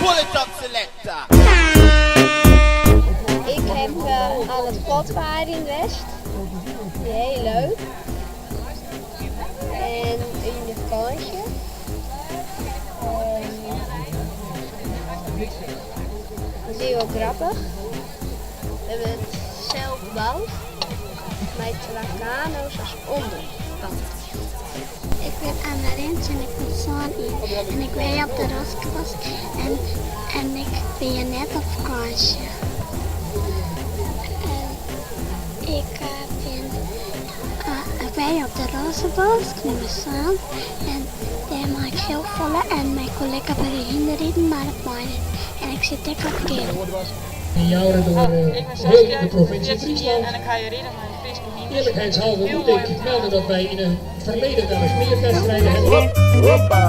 Pull it up, selector. Ik heb aan het potvaarjen west. Heel leuk. En in de vakantie. Dat is wel grappig. We hebben het zelf gebouwd. Met kano's als onderkant. Ik bin Anna Rens en ik bin sân jier en ik wenje op de Roskebosk en ik bin hjir net op fakânsje. En ik bin ik wenje op de Roskebosk, nûmer sân en dêr mei ik hiel folle en ik wol lekker by de hynderriden, mar dat mei net. En ik sit ek op keamer. In jouren door Oh, ik ben heel Saskia, de ik ben provincie 14 jaar Friesland. en ik ga je rijden met Fryske hynders. Eerlijkheidshalve Heel moet mooi ik om te melden doen. dat wij in het verleden wel eens meer wedstrijden hebben. Hoppa.